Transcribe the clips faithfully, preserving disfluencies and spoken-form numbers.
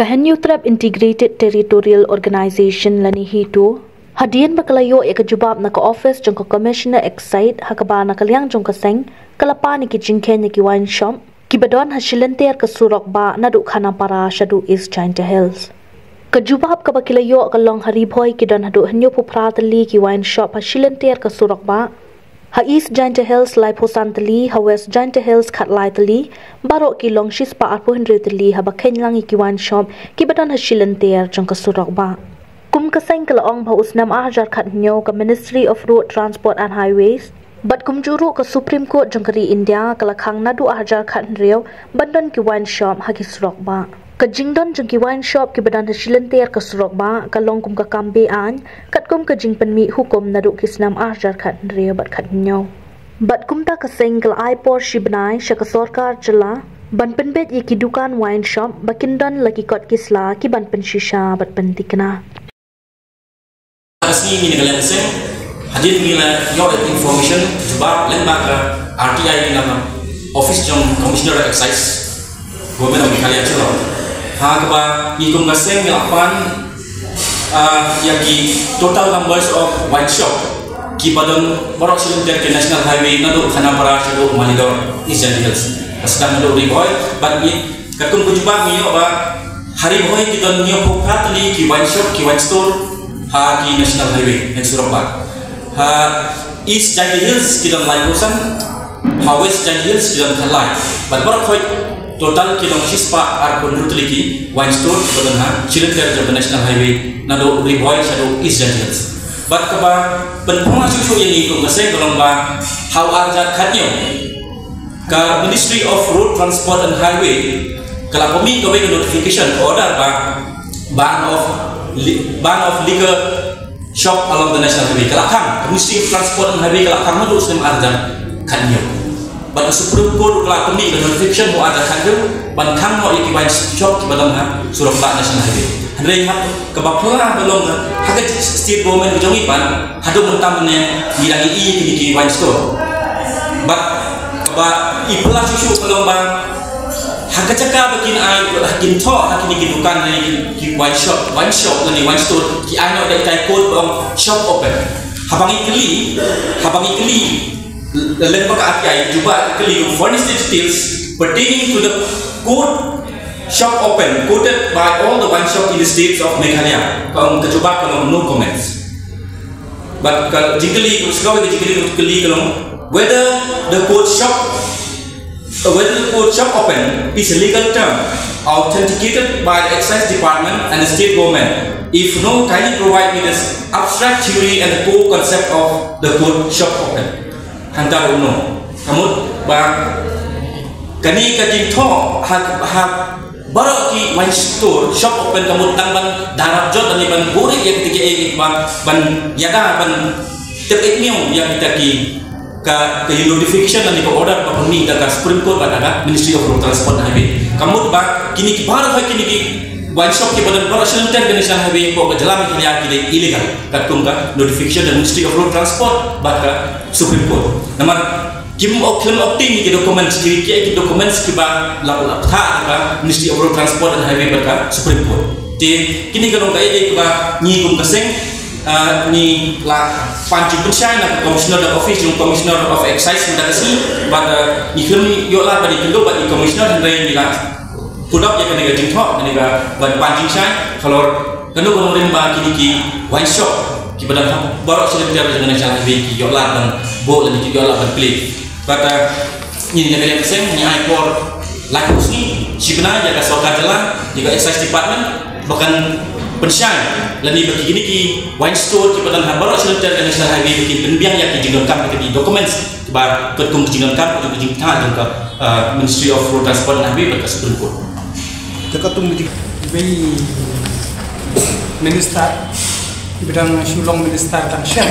Ka Hynñiewtrep Integrated Territorial Organization lane HITO, hadien ba ka la ïoh ïa ka jubab na ka office jong ka Commissioner Excise, ha kaba na ka liang jong ka seng ka la pan ïa ki jingkheiñ ïa ki wine shop kiba don ha shilynter ka surok bah naduh Khanapara shaduh East Jaintia Hills. Ka jubab kaba ki la ïoh ka long ha Ri Bhoi ki don haduh hynñiewphew phra tylli ki wine shop ha shilynter ka surok bah. Ha East Jaintia Hills laiphew san tylli, ha West Jaintia Hills khatlai tylli, baroh ki long shispah arphew hynriew tylli haba kheiñ lang ïa ki wine shop kiba don ha shilynter jong ka surok bah. Kum ka seng ka la ong ba ha u snem arhajar khathynñiew ka Ministry of Road Transport and Highways bad kumjuh ruh ka Supreme Court jong ka ri India ka la khang naduh arhajar khathynriew ban don ki wine shop ha ki surok bah. Ka jingdon jong ki wine shop kiba don ha shilynter ka surok bah ka long kum ka kam be-aiñ, katkum ka jingpynmih hukum naduh ki snem arhajar khathynriew bad khathynñiew. Bad kumta ka seng ka la ai por shi bnai sha ka sorkar jylla ban pynbeit ïa ki dukan wine shop ba kin don la ki kot ki sla ki ban pynshisha bad pynthikna. Ka sngi ngi na ka liang ka seng, hadien ngi la ïoh information jubab lyngba ka R T I na ka office jong Commissioner Excise, Government of Meghalaya Shillong. Ha kaba ngi kum ka seng ngi la pan, ah, ïa ki total numbers of wine shop kiba don baroh shilynter ka National Highway naduh Khanapara shaduh Umaligarh, East Jaintia Hills. Ka sdang naduh Ri Bhoi, bad ngi katkum ka jubab ngi ïoh ba ha Ri Bhoi ki don hynñiewphew phra tylli ki wine shop, ki wine store ha ki National Highway, ha surok bah. Ha East Jaintia Hills ki don laiphew san, ha West Jaintia Hills ki don khatlai. Bad baroh khoit total ki long shispah arphew hynriew tylli ki wine store kiba don ha shilynter jong ka National Highway naduh Ri Bhoi shaduh East Jaintia Hills. Bad kaba pynphong shuh shuh ïa ngi kum ka seng ka long ba ha u arhajar khathynñiew ka Ministry of Road Transport and Highway ka la pynmih kawei ka notification order ba ban of li-, ban of liquor shop along the National Highway ka la khang. Ka Ministry of Transport and Highway ka la khang naduh u snem arhajar khathynñiew. Bad ka Supreme Court ka la pynmih ka notification ha u arhajar khathynñiew ban khang noh ïa ki wine shop kiba don ha surok bah National Highway. Hynrei haba kaba phylla ba long ha ka state government ka jong ngi pat, haduh mynta mynne ngi dang ïohi ïa kine ki wine store. Bad kaba i phylla shuh shuh ka long ba ha ka jaka ba kin ai, ha kin thoh ha kine ki dukan ne ki, ki wine shop, wine shop ne wine store, ki ai noh da itai code ba ong shop open. Haba ngi kylli, haba ngi kylli lyngba ka R T I, jubab ka kylli, furnish the details pertaining to the code shop open quoted by all the wine shop in the states of Meghalaya. Ka ong ka jubab ka long no comments. Bad ka jingkylli, ka jingkylli, ka jingkylli ka long whether the code shop, uh, whether the code shop open is a legal term authenticated by the Excise Department and the state government. If no, kindly provide me the abstract theory and the core concept of the code shop open. Hangta ruh no. Ka mut ba kane ka jingthoh ha, ha baroh ki wine store shop open ka mut tang ban da rap jot lane ban buhrieh ïa kata kaei kaba ban ïada ban tip ïa ki, ïa kita ki, ka, ka notification lane ka order ba pynmih da ka Supreme Court bad da ka Ministry of Road Transport and Highway. Ka mut ba kine ki baroh kine ki wine shop kiba don baroh shilynter ka National Highway hapoh ka jylla Meghalaya ki dei illegal katkum ka notification da Ministry of Road Transport bad ka Supreme Court. Namar kim, khlem obtain ïa ki documents, ki, ki, ki documents kiba la, la pynthah da ka Ministry of Road Transport and Highway bad ka Supreme Court. Te kine ki long kaei kaei kiba ngi kum ka seng, ah, ngi la pan jingpynshai na ka Commissioner of Office jong Commissioner of Excise mynta ka sngi, bad, ah, ngi khlem ïoh lad ban ïakynduh bad i Commissioner, hynrei ngi la put up ïa kane ka jingthoh, kane ka ban pan jingshai halor kano ka nongrim ba kine ki wine shop kiba don ha baroh shilynter jong ka National Highway ki ïoh lad ban buh lane ki ïoh lad ban plie. Bad, ah, ngi na ka liang ka seng ngi ai por laiphew sngi, shi bnai ïa ka sorkar jylla, ïa ka Excise Department ba kan pynshai lane ba kine ki wine store kiba don ha baroh shilynter ka National Highway ba kin pynbiang ïa ki jingdonkam, ïa ki documents ba katkum ka jingdonkam, katkum ka jingpynthah jong ka, ah, Ministry of Road Transport and Highway bad ka Supreme Court. Te katkum ka jing- Bei minister, iba dang shu long minister dang shen,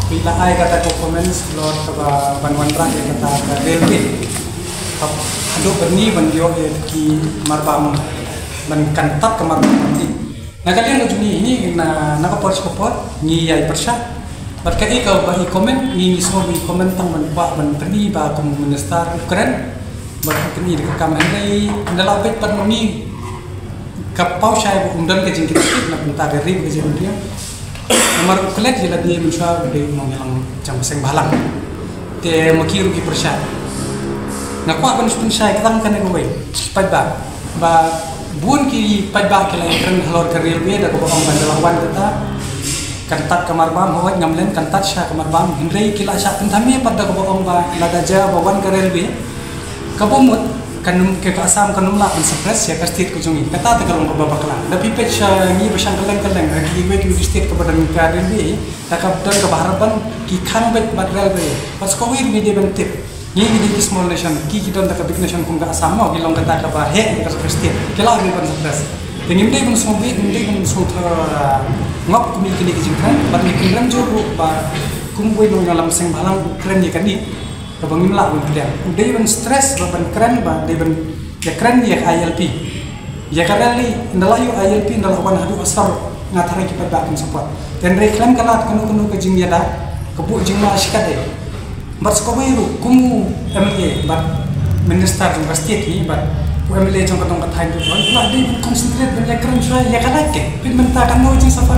bei la ai kata ka comments halor kaba ban wanrah ïa kata ka railway. Haduh byrni ban ïoh ïa ki marbam, ban kan tap ka marbam. Na ka liang ka jong ngi, ngi na, na ka por sha ka por ngi ïai pyrshah. Bad kaei kaba i comment, ngi, ngi sngew ba i comment tang ban kwah ban pyni ba kum u minister u kren. Bad u pyni da ka kam, hynrei ynda la peit pat ma ngi, Ka paw shai ba um don ka jingkit na bynta ka ri ka jingkit. Namar u klet ïa lade mynshuwa u dei u nongïalam jong ka seng bhalang. Te ma ki ruh ki pyrshah. Nga kwah ban pynshai tang kane kawei. Paidbah. Ba bun ki paidbah ki la ïakren halor ka railway da kaba ong ba ynda la wan kata, kan tad ka marbam, hooid ngam len, kan tad sha ka marbam. Hynrei ki la shah pynthame pat da kaba ong ba lada jia ba wan ka railway, kaba mut kan ym, ka Assam kan ym lah ban suppress ïa ka state ka jong ngi. Kata te ka long kaba bakla. Da phi peit sha ngi ba shang kylleng kylleng ha kiwei kiwei ki state kaba don ka railway, da ka don kaba hap ban ki khang beit bad railway. Bad sa kawei ruh ngi dei ban tip, ngi, ngi dei ki small nation, ki, ki don da ka big nation kum ka Assam mo, ki long kata kaba heh ïa ka state. Ki lah ruh ban suppress. Te ngim dei ban sngewbha, ngim dei ban sngewthuh ngop kum kine ki jingkren, bad ngi kynrem jur ruh ba kum uwei u nongïalam seng bhalang u kren ïa kane. Kaba ngim lah ban pdiang. U dei ban stress ba ban kren ba dei ban ïakren ïa ka I L P. Ïa ka rally ynda la ïoh I L P, ynda la wan haduh asor nga tharai ki paidbah kin support. Te hynrei khlem ka lad kano kano ka jingïada, ka buh jingma shikatdei. Bad sa kawei ruh kum u M L A bad minister jong ka state hi bad u M L A jong ka dong ka thaiñ ruh, la dei ban concentrate ban ïakren shuwa ïa ka lad ke. Peit mynta kano jingsuffer.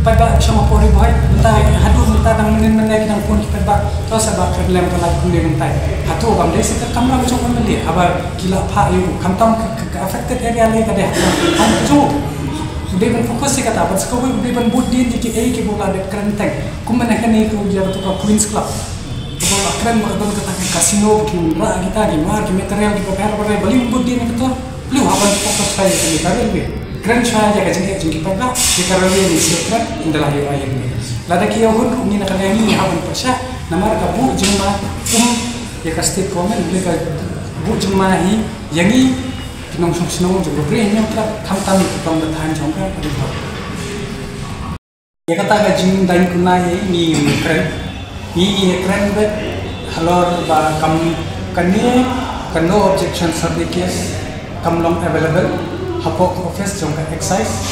Paidbah sha ma pori bhoi mynta, haduh mynta dang mynnin mynne ki dang phone ki paidbah. To sa ba kren lem ka lad kumne mynta. Hato kam dei sa ka kamram jong u M L A haba ki la phah ïa u, khamtam ka, ka, ka affected area lei ka dei ha ka jong u. U dei ban focus ïa kata, bad sa kawei u dei ban bud dien ïa kiei kiba u la dep kren teng. Kum mynne kane ka u ïa kata ka Queens Club. Kaba u la kren ba ka don kata ka casino, ki rah kita, ki mar, ki material kiba pher pher, balei um bud dien ïa kata? Balei u hap ban focus shuwa ïa kane ka railway? Kren shuwa ïa ka jingeh jong ki paidbah, ïa ka railway ne shuwa kren, ynda la ïoh I L P. Lada ki ïoh hun ruh ngi na ka liang ngi hap ban pyrshah, namar ka buh jingma kum ïa ka state government, lada ka buh jingma hi ïa ngi ki nongshong shnong jong ka Bri Hynñiewtrep, khamtam ki kong ba than jong ka Ri Bhoi. Ïa kata ka jingdaiñ kuna ïa ngi, ngi kren. Ngi, ngi kren beit halor ba kam kane ka no objection certificate kam long available hapoh ka office jong ka excise.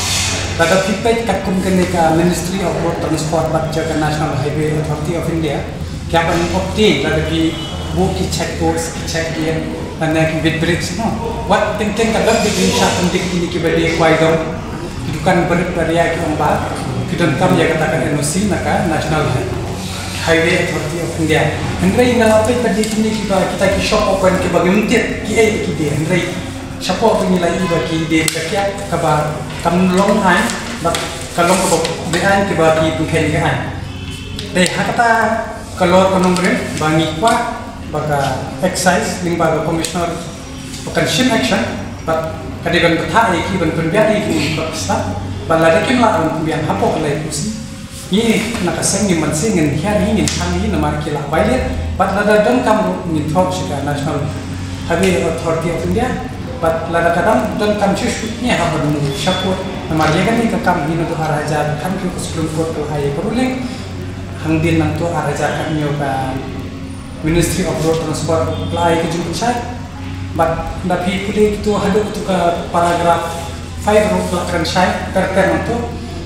Lada phi peit katkum kane ka Ministry of Road Transport bad jong ka National Highway Authority of India, ki hap ban obtain lada phi buh ki check post, ki check gate, lane ki weight bridge, no. Wat teng teng ka don ki jingshah pyndik kine kiba dei kwai dong. Ki dukan barit baria ki ong ba ki donkam ïa kata ka N O C na ka National Highway Authority of India. Hynrei nga la peit ba dei kine kiba kita ki shop open kiba ngim tip kiei ba ki dei, hynrei shapoh ba ngi la ïohi ba ki dei ka kiad kaba kam long aiñ, ba ka long kaba beaiñ kiba ki pynkheiñ ka aiñ. Dei ha kata ka lor ka nongrim ba ngi kwah ba ka excise lyngba ka commissioner ba kan shim action, bad ka dei ban bthah ïa ki ban pynbiang ïa ki bad ki staff, bad lada kim lah ban pynbiang hapoh ka lai pusi, ngi na ka seng ngin mynsiem, ngin hiar hi, ngin khang hi namar ki la violate, bad lada donkam ruh ngin thoh sha ka National Highway Authority of India, bad lada ka dang donkam shuh shuh ngi hap ban move sha court namar ïa kane ka kam hi naduh ar hajar khathynriew ka Supreme Court ka la ai ïa ka ruling, hadien nangta ar hajar khathynñiew ka Ministry of Road Transport la ai ka jingpynshai. Bad lada phi pule kito haduh kito ka paragraph five ruh la kren shai ter ter nangta,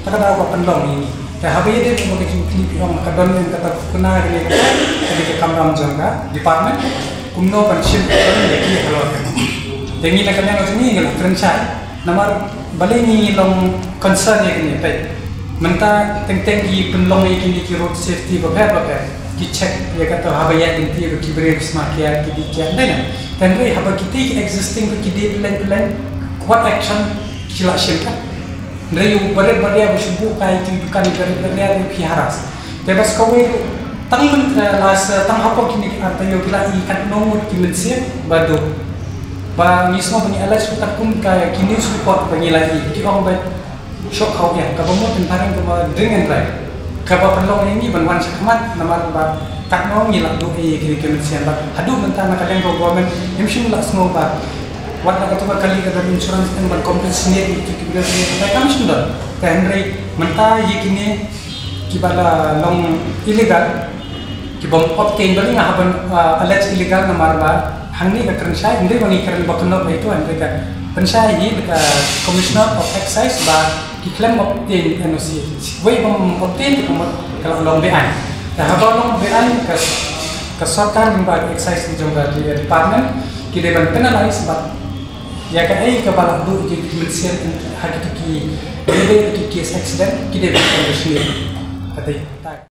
ta ka daw ka pynlong ïa ngi. Te haba ïadei bad ka jingkylli phi ong ka don ne kata, kane ka dei ka kamram jong ka department, kumno ban shim ka don ïa ki halor kane. Te ngi na ka liang jong ngi ngi la kren shai. Namar balei ngi long concern ïa kane, peit. Mynta teng teng ki pynlong ïa kine ki road safety bapher bapher. Ki check ïa kata haba ïaid lynti ba ki briew sma ki ïaid ki dih ki ïaid, dei ne? Hynrei haba kita ki existing ba ki dei pyllein pyllein, what action ki la shim ka? Hynrei u barit baria ba shu buh kai ki dukan barit baria ruh ki harass. Te bad sa kawei ruh tang myn, eh, la sa tang hapoh kine ki ar taïew ki la ïohi katno ngut ki mynsiem ba duk. Ba ngi sngew ba ngi alert shuh katkum ka ki news report ba ngi la ïohi, ki ong ba shoh khaw ïa kaba mut tymmen kaba deng en rai. Kaba pynlong ïa ngi ban wan shakhmat namar ba katno ngi la duh ïa kine ki mynsiem, bad haduh mynta na ka liang ka government ngim shym la sngew ba wat la katu ka kali ka don insurance, ban compensate ïa ki briew ki, kam shym don. Te hynrei mynta ïa kine kiba la long illegal, kibym obtain, balei nga hap ban, ah, allege illegal namar ba hangne ka kren shai, hynrei ba ngi kren ba kynnoh ba ito, hynrei ka pynshai hi da ka Commissioner of Excise ba ki khlem obtain N O C. Wei bym obtain, te ka mut ka la long beaiñ. Te haba long beaiñ, ka, ka sorkar lyngba ka excise jong ka department ki dei ban penalize bad Ïa kaei kaba la buh ïa ki mynsiem ha kito ki, ïa kito ki case accident ki dei ban kynduh sniew. Ka dei.